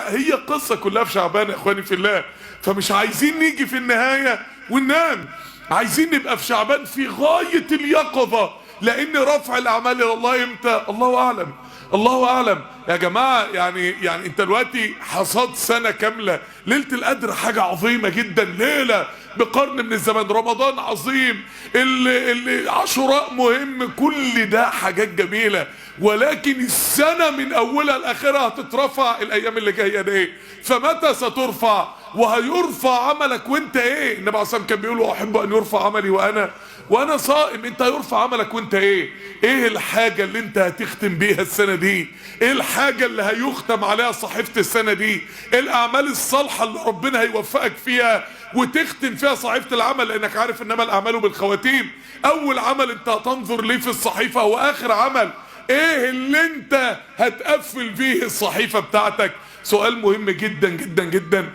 هي قصة كلها في شعبان يا اخواني في الله. فمش عايزين نيجي في النهاية وننام، عايزين نبقى في شعبان في غاية اليقظة، لان رفع الاعمال الى الله امتى؟ الله اعلم، الله اعلم يا جماعة. يعني انت دلوقتي حصاد سنة كاملة، ليلة القدر حاجة عظيمة جدا، ليلة بقرن من الزمان، رمضان عظيم، عاشوراء مهم، كل ده حاجات جميلة، ولكن السنة من اولها لاخرها هتترفع الايام اللي جاية دي. فمتى سترفع؟ وهيرفع عملك وانت ايه؟ النبي عليه الصلاة والسلام كان بيقول واحب ان يرفع عملي وانا صائم. انت هيرفع عملك وانت ايه؟ ايه الحاجة اللي انت هتختم بيها السنة دي؟ ايه الحاجة اللي هيختم عليها صحيفة السنة دي؟ ايه الاعمال الصالحة اللي ربنا هيوفقك فيها وتختم فيها صحيفة العمل؟ لانك عارف انما الاعمال بالخواتيم. اول عمل انت هتنظر ليه في الصحيفة هو اخر عمل. ايه اللي انت هتقفل فيه الصحيفة بتاعتك؟ سؤال مهم جدا جدا جدا.